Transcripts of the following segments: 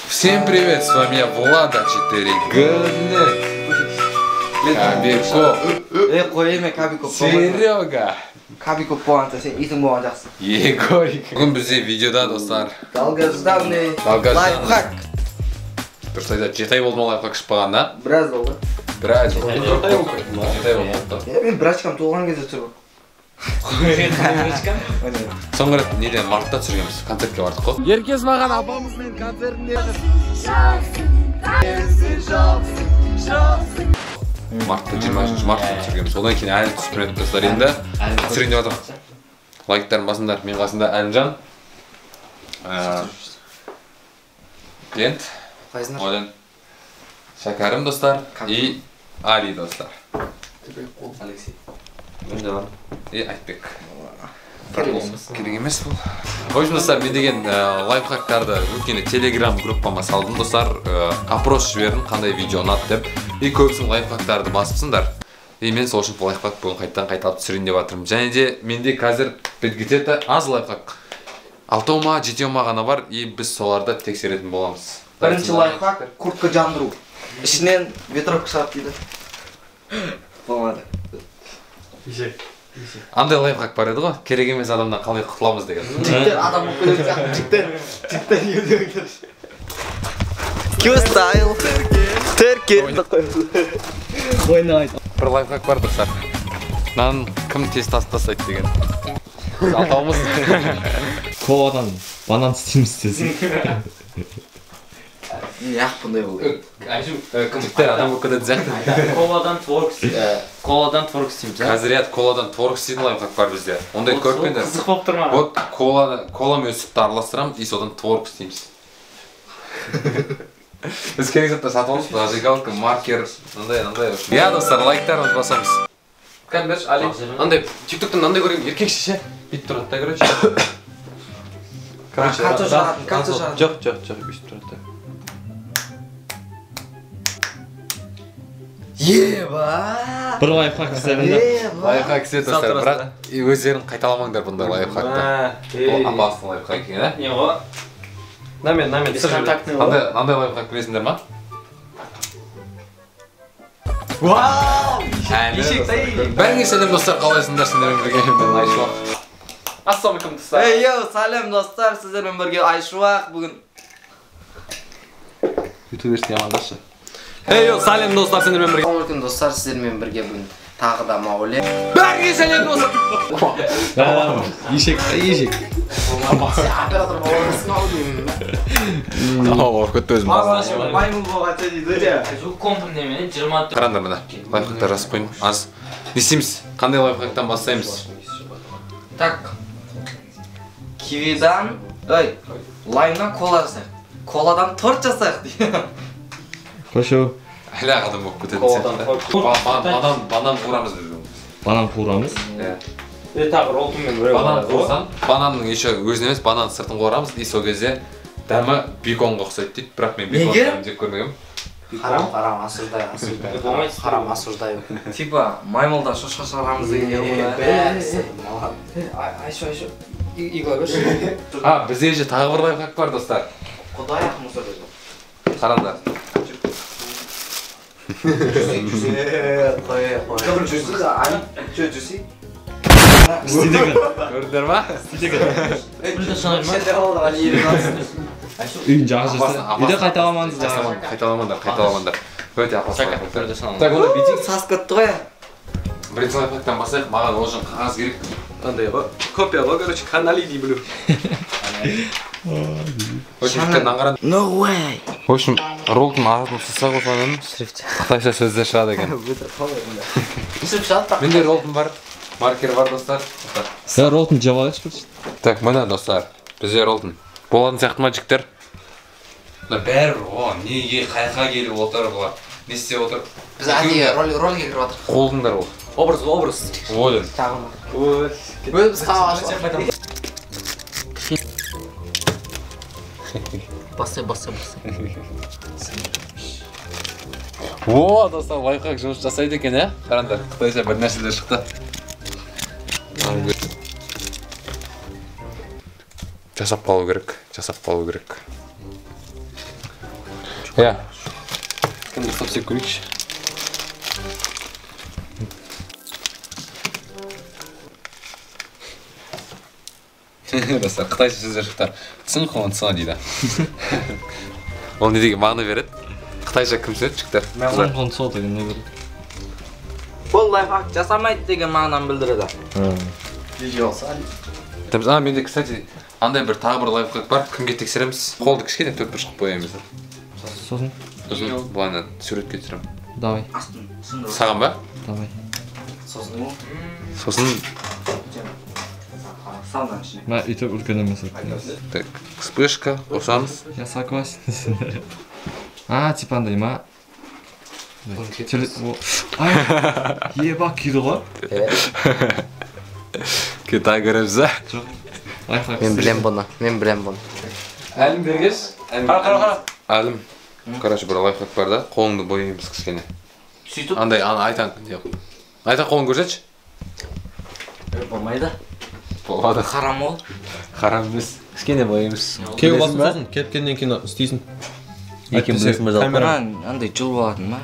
Всем привет, с вами я, Влада 4 Кабиков. Серега. Кабиков болғанша сен итің болған жақсы. Егорик. Бүгін бізде видеода, достар. Долгожданный лайфхак. Дұрыс айтады, 7 ай болды ма лайфхак шықпағанына? Біраз болды. Біраз болды. 7 ай болды. Мен бір очкам толған кезде түсірдім. Соңғы рет неден мартта түсіргенбіз, концертке бардық қой. Еркес маған апамызбен концертінде мартта 23 мартта түсіргенбіз. Одан кейін әлі түсірмедік, достар. Енді түсірейін деп жатырмын. Лайктарын басыңдар. Мен қасымда Әлімжан, клиент, Олен, Шәкәрім, достар, и Али, достар. Алексей. И Айтбек. Керек емес бұл. В общем, достар, мен деген лайфхактарды өткенде телеграм группама салдым, достар. Опрос жібердім, қандай видео ұнады деп. И көбісін лайфхактарды басыпсыңдар. И мен сол үшін лайфхак бүгін қайтадан қайталап түсірейін деп жатырмын. Және де менде қазір где-то аз лайфхак. 6 ма, 7 ма ғана бар, и біз соларды тексеретін боламыз. Бірінші лайфхак – куртка жандыру. Ішінен ветровка шығады дейді. Болмады. Андай лайфхак бар еді ғой, керек емес адамнан қалай құтыламыз деген. Жігіттер адам болып кететін сияқты. Жігіттер елдер. Q-стайл. Терке. Ойнайды. Бір лайфхак бар, достар. Мынаны кім тез тасып тастайды деген. Біз алтауымыз. Коладан банан істейміз десең. Неғып бұндай болды? Жігіттер адам болып кететін сияқты. Коладан творог істейміз. Қазір иә, коладан творог істейтін лайфхак бар бізде. Ондай көріп пе? Қызық болып тұр маған. Вот кола мен сүтті араластырамыз, и содан творог істейміз. Біз керек заттар сатып аламыз, зажигалка, маркер, мынандай. Иә, достар, лайктарымызды басамыз. Кәдімгі берші, Али. Андай TikTok'тан мынандай көрген еркекше ше, бүйтіп тұрады да, короче. Короче, кольцо шығаратын, кольцо шығаратын. Жоқ, жоқ, жоқ, бүйтіп тұрады да. Еба! Бір лайфхак істедім да. Лайфхак істеді, достар, бірақ өздерің қайталамаңдар бұндай лайфхакты. Ол опасный лайфхак екен, ә? Не ғой? Намен, бесконтактный ғой. Андай лайфхак білесіңдер ма? Вау! Бәріңе сәлем, достар, қалайсыңдар? Сендермен бірге мен Айшуақ. Ассалаумағалейкум, достар. Ей, йоу, сәлем, достар, сіздермен бірге Айшуақ. Бүгін ютуберсің амандашы. Ей, йоу, сәлем, достар, сендермен бірге. Ассалаумағалейкум, достар, сіздермен бірге бүгін тағы да Маулен. Бәріңе сәлем, достар. Ешек, ешек. Оператор болғасын ау деймін. Ауыр кетті өзім. Маймыл болғанша дейді де. Звук компым немене 24. Қараңдар, мына лайфхактар жазып қойдым. Аз. Не істейміз? Қандай лайфхактан бастаймыз? Так. Кивидан, ой, лаймнан кола жасайық. Коладан торт жасайық дейді. Қойшы. Әлі ақ адам болып кететін сияқты. Банан қуырамыз біз. Банан қуырамыз? Иә. Тағы роллтонмен біреу. Банан қуырсаң, бананның еще өзін емес, банан сыртын қуырамыз, и сол кезде дәмі беконға ұқсайды дейді. Бірақ мен бекон дәмін жеп көрмегенмін. Харам, харам, осуждаю, осуждаю. Харам, осуждаю. Типа маймылдан шошқа шығарамыз деген ғой. Айшу, айшу. Игла берші. А, бізде еще тағы бір лайфхак бар, достар. Құдай ақ мусор деді. Қараңдар. Көрдіңдер ма? Үйін жағып жаса. Үйде қайталамаңыздар. Қайталамаңдар, қайталамаңдар. Өте опасный лайфхактар. Так, онда бүйтейік. Сасып кетті ғой. Бірінші лайфхактан бастайық. Маған ол үшін қағаз керек. Андай ғой. Копия ғой, короче, канали дей білу. В общем, жігіттер, қараңдар. No way. В общем, роллтың артын сызса қосылған шрифт. Қытайша сөздер шығады екен. Менде роллтың бар, маркер бар, достар. Сен роллтың жеп алайықшы бірінші. Так, міне, достар, бізде роллтың. Болатын сияқты ма, жігіттер? Мына бәрібір, о, неге, қайқа келіп отыр бұлар? Не істеп отыр? Біз әдейі рольге кіріп жатырмыз. Қолдыңдар ол. Образ, образ. Олен. Тағы ма? Біз қағаз. Бастай, бастай, бастай. О, достар, лайфхак жұмыс жасайды екен, ә? Қараңдар, қытайша бір нәрселер шықты. Жасап қалу керек, жасап қалу керек. Иә. Кімді ұстап істеп көрейікші. Достар, қытайша сөздер шықты. Цин хуан ца дейді. Ол не деген мағына береді? Қытайша кім түсінеді, жігіттер? Цин хуан ца деген не береді? Бұл лайфхак жасамайды деген мағынаны білдіреді. А, менде, кстати, андай бір тағы бір лайфхак бар. Кімге тексереміз? Қолды кішкене төрт бұрыш қылып қоямыз. Сосын? Сосын былайынан суретке түсіремін. Давай. Саған ба? Давай. Сосын? Сосын Мә, өйтіп үлкен емес. Так, вспышка, қосамыз. Я согласен. А, типа андай ма? Ай, еба күйді ғой. Китай көреміз, а? Мен білем бұны, мен білем бұны. Әлім бергеш. Қара, қара, қара. Әлім, короче, бір лайфхак бар да, қолыңды бояймыз кішкене. Сөйтіп? Андай, ана айтан, айтан қолын көрсетші. Болмайды. Болады. Харам ол. Харам емес. Кішкене бояймыз. Кеу басын сосын, кепкеннен кейін істейсің. Екен білесің ба жалпы? Андай жыл болатын ма?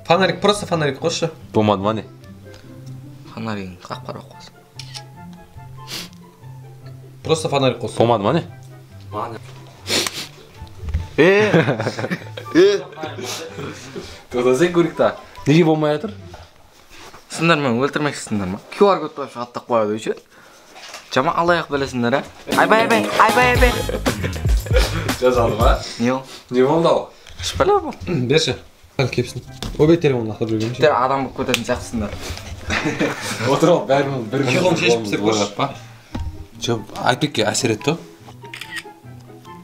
Фонарик, просто фонарик қосшы. Болмады ма не? Фонаригін қап-қара қос. Просто фонарик қос. Болмады ма не? Тоқтасай көрейік та. Неге болмай жатыр? Сендер мен өлтірмекшісіңдер ма? QR код қойып шығады деп қояды еще. Жаман алаяқ білесіңдер, ә? Айбай, айбай, айбай, айбай. Жазалды ма? Не ол? Не болды ол? Шпала болды. Берші. Сәл кепсін. Ойбай, телефонын ақтап жүрген ше. Сендер адам болып кететін сияқтысыңдар. Отыр ал, бәріміз бір Қолын шешіп істеп көрші. Жоқ, Айтбекке әсер етті.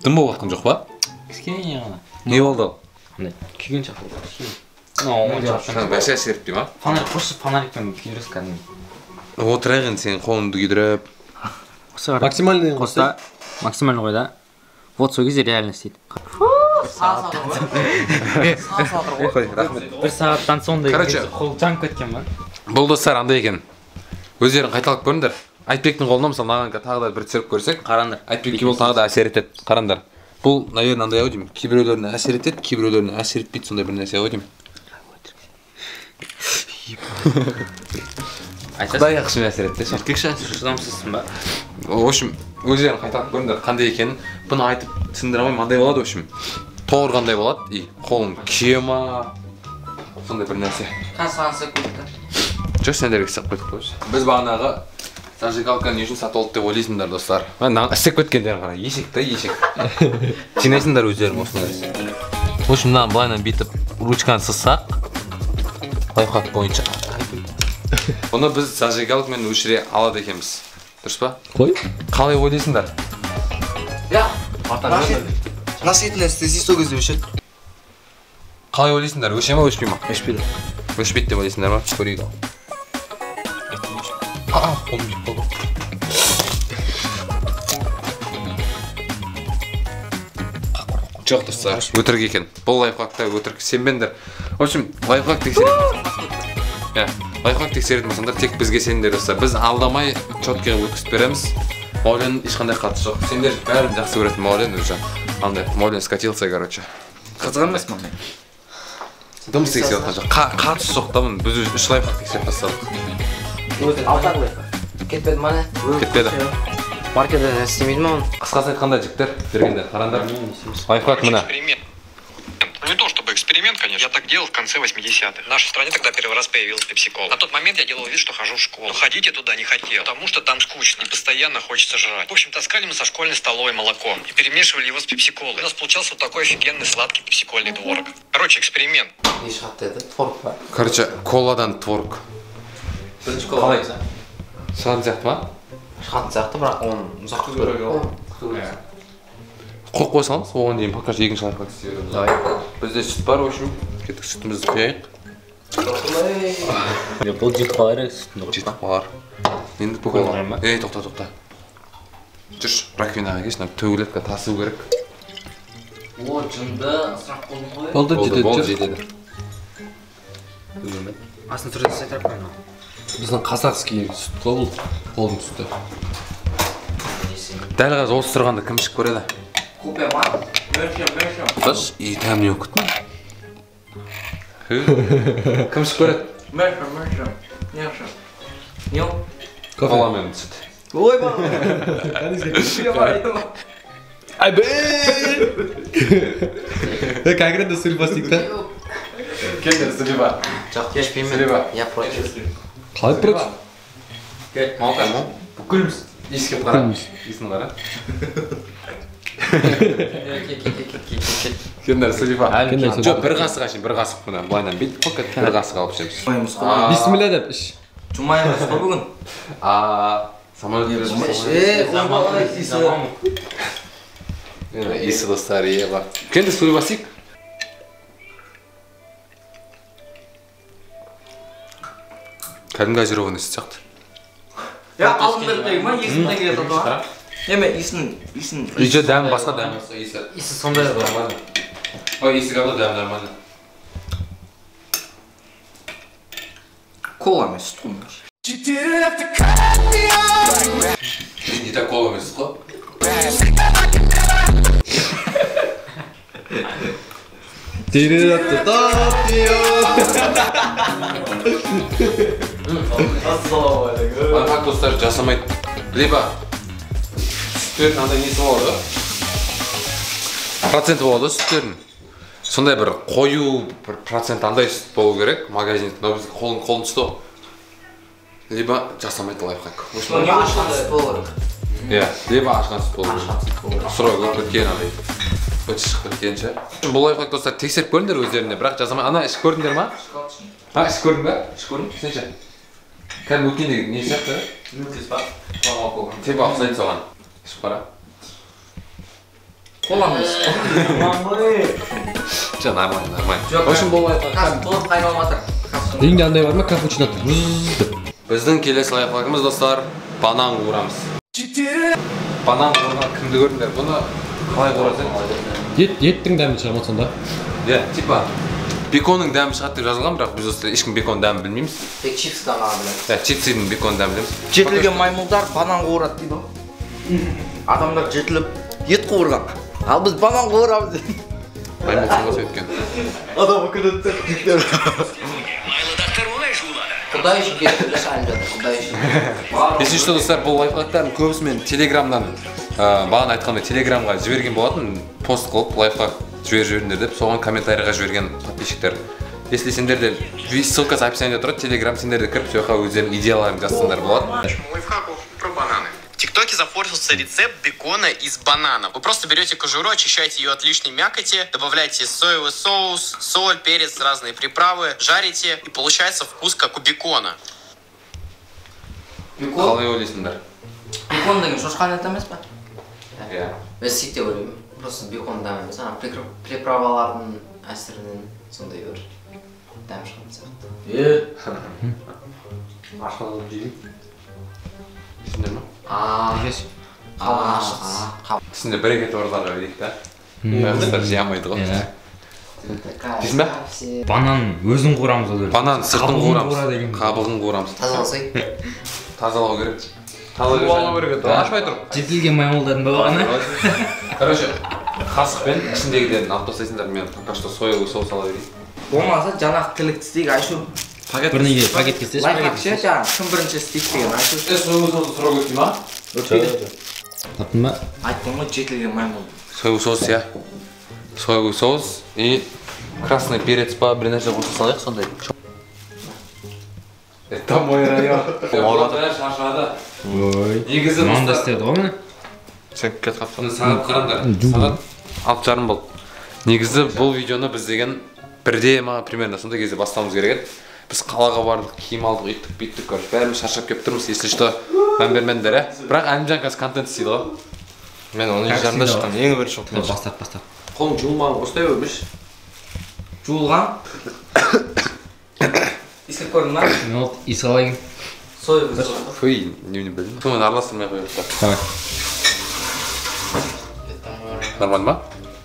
Дым болып жатқан жоқ па? Кішкене ғана. Не болды ол? Андай, күйген сияқты болды. Бәсе әсер етпей ма? Фонарик қосшы, фонарикпен күйдіресіз кәдімгі. Отырайық енді сен қолыңды күйдіріп. Максимальный қос та, максимальный қой да. Вот сол кезде реально істейді. Қой, рахмет. Бір сағаттан сондай Короче, қол жанып кеткен ба? Бұл достар андай екен. Өздерің қайталап көріңдер. Айтбектің қолына мысалы мынаған тағы да бір түсіріп көрсек. Қараңдар. Айтбекке бұл тағы да әсер етеді. Қараңдар. Бұл, наверное, андай ау деймін. Кейбіреулеріне әсер етеді, кейбіреулеріне әсер етпейді, сондай бір нәрсе ау деймін. Құдай ақшымен әсер етті. Еркекше шыдамсызсың ба? В общем, өздерің қайталап көріңдер қандай екенін. Бұны айтып түсіндіре алмаймын, андай болады, в общем. Тор қандай болады, и қолың күйе ма? Сондай бір нәрсе. Қазір саған қойдық. Жоқ, сендерге істеп қойдық қой. Біз бағанағы зажигалканы не үшін сатып алдық деп ойлайсыңдар, достар. Мына істеп кеткендерін қара, ешек та ешек. Жинайсыңдар өздерің осындай. В общем, мынаны былайынан бүйтіп ручканы сызсақ, лайфхак бойынша. Бұны біз зажигалкамен өшіре алады екенбіз. Дұрыс па? Қой. Қалай ойлайсыңдар? Я, наш етін істесе сол кезде өшеді. Қалай ойлайсыңдар? Өше ма, өшпей ма? Өшпейді. Өшпейді деп ойлайсыңдар ма? Көрейік ал. А, қолым күйіп қалды. Жоқ, достар, өтірік екен. Бұл лайфхакта өтірік, сенбеңдер. В общем, лайфхак тексеретін. Иә, лайфхак тексеретін болсаңдар, тек бізге сеніңдер, достар. Біз алдамай четкий қылып өткізіп береміз. Мауленнің ешқандай қатысы жоқ. Сендер бәрін жақсы көретін Маулен уже. Андай, Маулен скатился, короче. Қызық емес ма? Дым тексеріп жатқан жоқ. Қатысы жоқ та бұның. Біз үш лайфхак тексеріп тастадық. Алты лайфхак. Кетпеді ма не? Кетпеді. Маркерден істемейді ма оны? Қысқасын айтқанда, жігіттер, бергендер, қараңдар. Лайфхак мына. Ну не то чтобы эксперимент, конечно. Я так делал в конце 80-х. В нашей стране тогда первый раз появилась пепси-кола. На тот момент я делал вид, что хожу в школу. Но ходить я туда не хотел, потому что там скучно и постоянно хочется жрать. В общем, таскали мы со школьной столовой молоко и перемешивали его с пепси-колой. У нас получался вот такой офигенный сладкий пепсикольный творог. Короче, эксперимент. Не шығады деді, творог па? Короче, коладан творог. Бірінші кола. Қалай? Шығатын сияқты ма? Шығатын сияқты, бірақ оны ұзақ күту керек. Қойып қоя саламыз, оған дейін пока екінші лайфхак істей береміз. Давай. Бізде сүт бар, в общем. Кеттік, сүтімізді құяйық. Бұл жетіп қалар еді сүтін. Жетіп қалар. Енді Қоймай ма? Ей, тоқта, тоқта. Жүрші, раковинаға келші, мына төгіледі, тасу керек. О, жынды, ысырап болдың ғой. Болды, жетеді. Болды, жетеді. Астын түрде сайтарып қойын. Біздің қазақский сүт қой бұл, қолдың сүті. Дәл қазір осы тұрғанда кім ішіп көреді? Кофе ма? Таш, и дәмі не болып кетті? Кім ішіп көреді? Мәші. Не ақша? Не ол? Кола мен сүт. Ойбай! Айбей! Конкретно сулифа істейік та. Келіңдер, сулифа. Жоқ, ішпеймін. Сулифа. Я против. Қалай против? Кел, малтай, мал. Бүкіліміз. Иіскеп қара. Иісін қара. Келіңдер, сулифа. Жоқ, бір қасық ашын, бір қасық мына былайынан бүйтіп қойып бір қасық алып ішеміз. Бисмилля деп іш. Жұма емес қой бүгін. Самолет. Иісі достар, е бар. Келіңдер, сулифа істейік. Кәдімгі газированный сүт сияқты. Я алдын беріп ма, 2000 теңгеге сатып алған. Неме, иісін. Еще дәмі басқа дәмі. Иісі. Иісі сондай нормально. Ой, иісі говно, дәмі нормально. Кола емес, сүт қой. Не так кола емес сүт қой. Ассалаумағалейкум. Лайфхак достар жасамайды. Либо сүттердің андай несі болады, проценті болады сүттердің. Сондай бір қою бір процент андай сүт болу керек магазинде. Но біздің қолын сүті ғой. Либо жасамайды лайфхак. Ашқан сүт болу керек. Иә, либо ашқан сүт болу керек. Сұрау көп кеткен андай. Өте шығып кеткен ше. Бұл лайфхак достар тексеріп көріңдер өздеріне, бірақ жасамай. Ана ішіп көрдіңдер ма? А, ішіп көрдің ба? Ішіп көрдім. Сен ше? Кәдімгі өткендегі не сияқты? Нүктес па? Типа ұқсайды соған. Ішіп қара. Кола емес. Жоқ, нормально, нормально. В общем, бұл лайфхак. Қазір толық қайналып жатыр. Үйіңде андай бар ма, капучино? Деп. Біздің келесі лайфхагымыз достар, банан қуырамыз. Банан қуырған кімді көрдіңдер? Бұны қалай қуырасың? Еттің дәмі шыға ма сонда? Иә, типа беконның дәмі шығады деп жазылған, бірақ біз достар ешкім бекон дәмін білмейміз. Тек чипсыдан ғана білеміз. Иә, чипсидің бекон дәмін білеміз. Жетілген маймылдар банан қуырады дейді ғой. Адамдар жетіліп ет қуырған. Ал біз банан қуырамыз дейді. Маймыл қуырмаса өткен. Адам күледі. Құдай үшін келіп әлі жатыр, құдай үшін. Если что, достар, бұл лайфхактардың көбісі мен телеграмнан, бағана айтқандай телеграмға жіберген болатын, пост қылып лайфхак жіберіңдер деп, соған комментарийға жіберген подписчиктер. Если сендер де, ссылкасы описаниеде тұрады, телеграм, сендер де кіріп, сол жаққа өздерінің идеяларыңды жазсаңдар болады. Лайфхаков про бананы. В ТикТоке зафорсился рецепт бекона из бананов. Вы просто берете кожуру, очищаете ее от лишней мякоти, добавляете соевый соус, соль, перец, разные приправы, жарите, и получается вкус как у бекона. Бекон? Қалай ойлайсыңдар? Бекон деген шошқаның еті емес па? Иә. Мен сөйтіп ойлаймын. Просто бекон дәмі емес, ана приправалардың әсерінен сондай бір дәм шығатын сияқты. Ашқанын жеймін. Түсіндер ма? Түсінде бір екі тордарға берейік та. Достар жей алмайды ғой. Дейсің бе? Банан өзін қуырамыз ғой. Банан сыртын қуырамыз. Қабығын қуырамыз. Тазаласай. Тазалау керек. Тазалау керек. Ашпай тұрып. Жетілген маймылдардың бағаны. Короче, қасықпен ішіндегілерін алып тастайсыңдар. Мен пока что соевый соус ала берейін. Болмаса жаңағы тілік істейік, Айшу. Бірнеге пакетке істеші. Лайфхак ше, жаңағы кім бірінші істейік деген, Айшу. Соевый соусты сұрап өтпей ма? Өтпейді. Таптың ба? Айттым ғой, жетілген маймыл. Соевый соус, иә. Соевый соус и красный перец па, бір нәрсе қоса салайық сондай. Это мой район. Шаршады. Ой. Негізі мынаны да істеді ғой міне. Сен кетіп қалыпсың. Сағат қараңдар. Сағат 6:30 болды. Негізі бұл видеоны біз деген бірде ма примерно сондай кезде бастауымыз керек еді. Біз қалаға бардық, киім алдық, үйттік, бүйттік, короче, бәріміз шаршап келіп тұрмыз, если что, мән бермеңдер, ә? Бірақ Әлімжан қазір контент істейді ғой. Мен 10:30-да шыққан, ең бірінші шықтым. Бастап, бастап. Қолың жуылмаған осылай өбіш. Жуылған. Иіскеп көрдің ба? Мен ол иіс алайын. Соевый соус. Фуй, немене білдім. Сонымен араластырмай қояйық та. Давай. Нормально ма?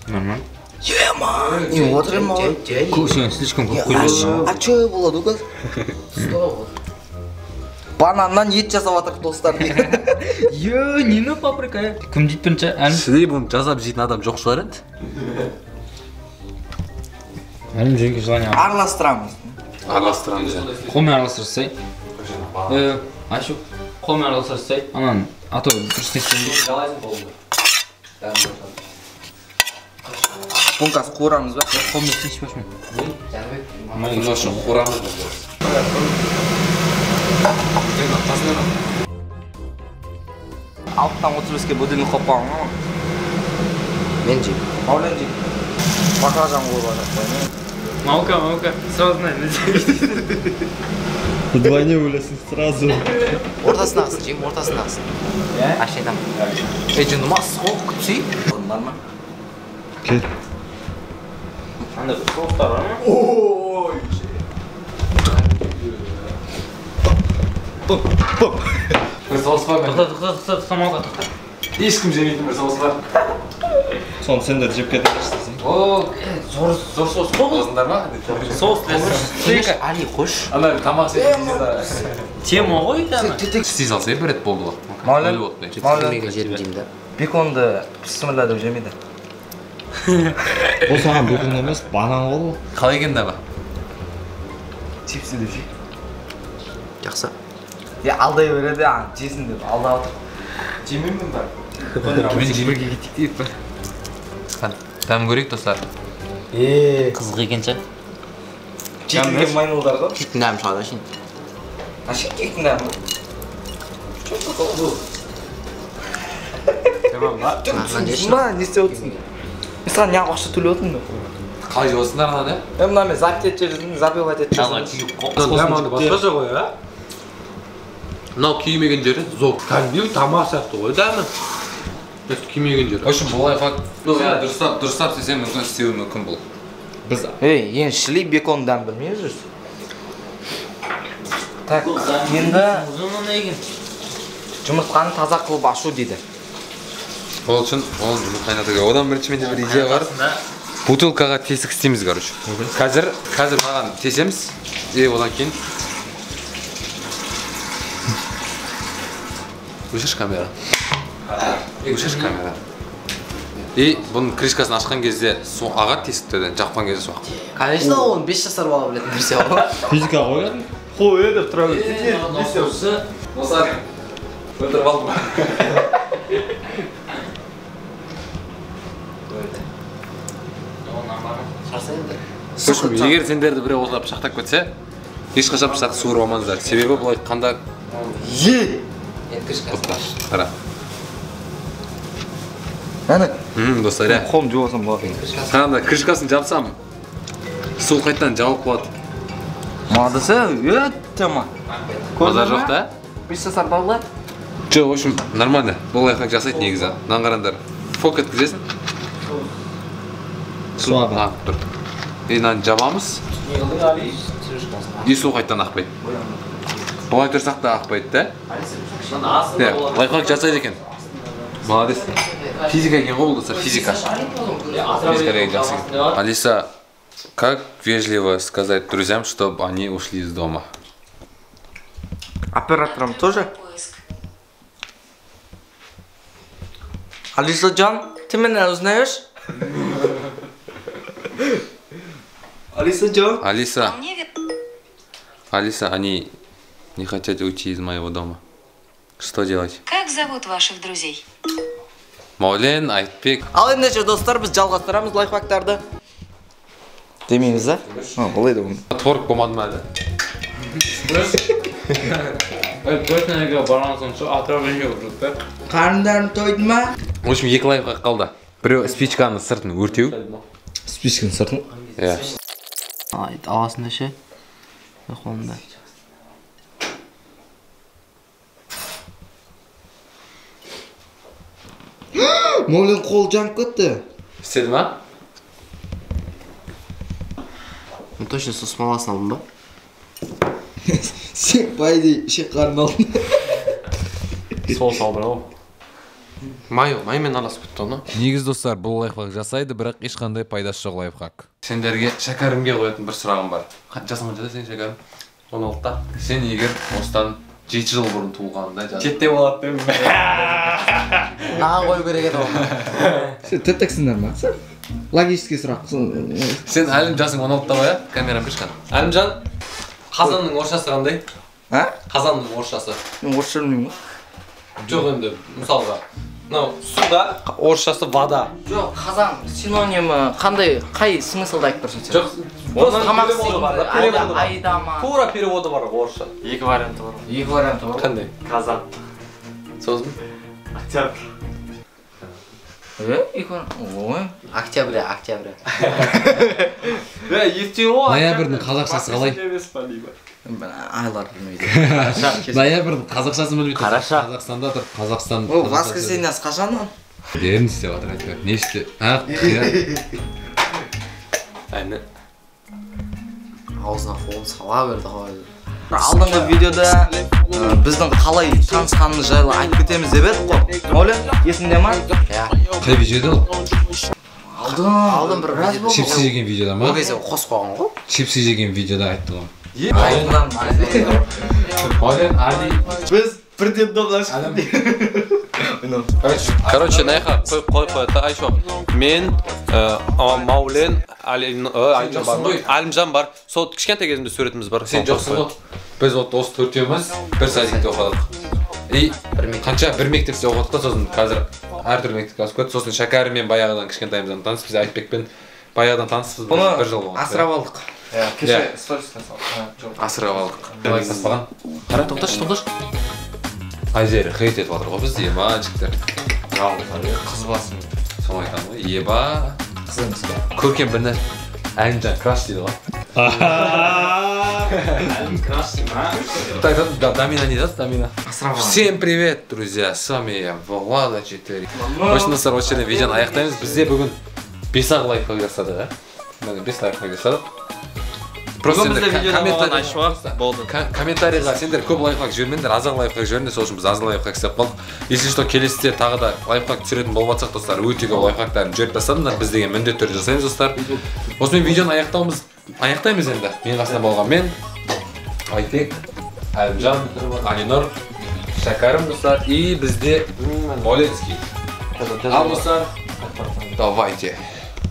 Нормально. Не отырмын ғой. Көп, сен слишком көп құйдың. А чё болады қазір? Бананнан ет жасап жатырық, достар. Е, нені паприка? Кім жейді бірінші? Әлім. Шли, бұны жасап жейтін адам жоқ шығар енді. Әлім жеуге желание. Араластырамыз. Араластырамыз. Қолмен араластырсай. Ашу, қолмен араластырсай. Анан, а то дұрыс не істемейді. Жалайсың қолыңды. Бұны қазір қуырамыз ба? Қолмен істейінші башымен. Бұны үшін қуырамыз. Алттан 35-ке будильник қойып қойған ғой. Мен жеймін. Маулен жейді. Баклажан қуырып жатыр. Маука, маука, сразу знаю. Вдвойне өлесің сразу. Ортасындағысын жеймін, ортасындағысын. Аш айтамын. Ей, жынды ма, ыстық ғой, күтсей. Бар ма? Кел. Андай соустар бар ма? Ой! Бір соус бар ма? Тоқта, тоқта, тоқта, тоқта, Маука, тоқта. Ешкім жемейтін бір соус бар. Соны сендер жеп кетіңдерші. О, зор соус қой. Қосыңдар ма? Соус білесің. Али, қош. Ана тамақ жейтін Тема ғой ана. Істей салса бір рет болды ғой. Маулен, Жеткізілмеген жерін жеймін да. Беконды бісміллә деп жемейді. Ол саған бекон емес, банан ғой. Қалай екен дәмі? Чипсы деп ше. Жақсы. Е, алдай береді, жесін деп алдап отыр. Жемеймін бар. Мен жемеге кетейік дейік бір. Дәмін көрейік, достар. Қызық екен ше. Жетілген майнылдар ғой. Киттің дәмі шығады әшейін. Әшейін киттің дәмі. Түсінбейсің ба, не істеп отырсың? Мен саған неғып ақша төлеп отырмын деп. Қалай жеп отырсыңдар ананы? Е, мына мен запить етіп жүрсің, запивать етіп жүрсің. Дәмі басқаша ғой, а? Мынау күймеген жері зор. Кәдімгідей тамақ сияқты ғой дәмі. Күймеген жері. В общем, бұл лайфхак дұрыстап істесең мүмкін, істеуі мүмкін бұл. Біз Ей, енді шли бекон дәмін білмей жүрсіз. Так, енді жұмыртқаны таза қылып ашу дейді. Ол үшін ол жұмыртқа қайнату керек. Одан бірінші менде бір идея бар. Бутылкаға тесік істейміз, короче. Қазір маған тесеміз. И одан кейін өшірші камера. Өшірші камера. И бұның крышкасын ашқан кезде су ағады тесіктерден, жапқан кезде су ақпайды. Конечно, оны 5 жасар бала білетін нәрсе ғой. Физика ғой кәдімгі. Қой деп тұра береді. Достар, өлтіріп алдым. Егер сендерді біреу осылай пышақтап кетсе, ешқашан пышақты суырып алмаңыздар. Себебі былай қанда қара. Әне. Достар, иә. Қолым жуып алсам болады. Қараңдар, крышкасын жапсам, су қайтадан жауып қалады. Молодцы, өте ма. Базар жоқ та? 5 жасар балалар. Жоқ, в общем, нормально. Бұл лайфхак жасайды негізі. Мынаны қараңдар. Фок еткізесің. Су ағып тұр. И мынаны жабамыз. И су қайтадан ақпайды. Былай тұрсақ та ақпайды да. Лайфхак жасайды екен. Молодец. Физика екен ғой бұл, достар, физика. Физика деген жақсы екен. Алиса, как вежливо сказать друзьям, чтобы они ушли из дома? Операторам тоже? Алиса Джан, ты меня узнаешь? Алиса Джан. Алиса. Алиса, они не хотят уйти из моего дома. Что делать? Как зовут ваших друзей? Маулен, Айтбек. Ал ендеше, достар, біз жалғастырамыз лайфхактарды. Демейміз, да? Олай да болмайды. Творог болмады ма әлі? Точно егер барған соң отравление болып жатты. Қарындарың тойды ма? В общем, екі лайфхак қалды. Біреу спичканың сыртын өртеу. Спичканың сыртын? Иә. Аласың да ше. Қолында. Маулен қол жанып кетті. Істеді ма? Мен точно сол смоласын алдым ба? Сен по идее ішек қарын алдың. Соус алдың ау. Май, маймен араласып кетті оны. Негізі, достар, бұл лайфхак жасайды, бірақ ешқандай пайдасы жоқ лайфхак. Сендерге Шәкәрімге қоятын бір сұрағым бар. Жасың қаншада сен, Шәкәрім? 16-та. Сен егер осыдан 7 жыл бұрын туылғанында жазды. 7-те болады деймін. Маған қою керек еді оны. Сен тентексіңдер ма? Логический сұрақ. Сен Әлім жасың 16-та ғой, а? Камераны берші қане. Әлімжан, қазанның орысшасы қандай? А? Қазанның орысшасы. Мен орысша білмеймін ғой. Жоқ енді, мысалға, мынау суда орысшасы вода. Жоқ, қазан синонимі қандай, қай смыслда айтып тұрсың сен? Жоқ, Просто тамақ переводы бар, да, істейтін переводы бар. айда ма? Тура переводы бар орысша. Екі варианты бар. Екі варианты бар. Қандай? Казан. Сосын? Октябрь. Екі вариант. Ой. Октября, октября. Ертең ғой. Ноябрьдің қазақшасы қалай? Айлар білмейді. Ноябрьдің қазақшасын білмейді. Қараша. Қазақстанда тұр, Қазақстан. О, воскресеньесі қашан ол? Не істеп жатыр айтпай. Не істе? А, Әні. Аузына қолын сала берді ғой. Алдыңғы видеода біздің қалай танысқанымыз жайлы айтып кетеміз деп едік қой. Мәулен, есіңде ма? Иә. Қай видеода ол? Алдын бір біраз болды. Чипсы жеген видеода ма? Ол кезде қосып қойған ғой. Чипсы жеген видеода айтты ғой. Айынан. Мәулен, Али. Біз бірден домнан шықтық. Короче, мына жаққа қойып қояды да, Айшуақ. Мен, Маулен, Әлімжан бар. Әлімжан бар. Сол кішкентай кезімде суретіміз бар. Сен жоқсың ғой. Біз вот осы төртеуміз бір садикте оқыдық. И қанша бір мектепте оқыдық та, сосын қазір әртүрлі мектепке ауысып кетті. Сосын Шәкәріммен баяғыдан кішкентайымыздан таныс, біз Айтбекпен баяғыдан таныспыз, бір жыл болған. Асырап алдық. Кеше сторисқа салдым. Асырап алдық. Лайк баспаған. Қара, тоқташы, тоқташы. Айзері хейт етіп жатыр ғой бізді, еба, жігіттер. Қыз басым. Соны айтамын ғой, еба. Қыз емес пе? Көркем бір нәрсе. Әлімжан краш дейді ғой. Әлім краш дейді ма? Так, Дамина не даст, Дамина. Асырап алдық. Всем привет, друзья, с вами я, Влада 4. В общем, достар, осы жерден видеоны аяқтаймыз. Бізде бүгін 5-ақ лайк жасадық, а? Міне 5 лайк жасадық. Просто Бүгін бізде енді видеода болған Айшуақ болды. Комментарийға сендер көп лайфхак жібермеңдер, аз-ақ лайфхак жіберіңдер, сол үшін біз аз лайфхак істеп қалдық. Если что, келесіде тағы да лайфхак түсіретін болып жатсақ, достар, өте көп лайфхактарын жіберіп тастадыңдар, біз деген міндетті түрде жасаймыз, достар. Осымен видеоны аяқтаймыз енді. Менің қасымда болған мен, Айтек, Әлімжан, Алинұр, Шәкәрім, достар, и бізде Моленский. Ал, достар, давайте.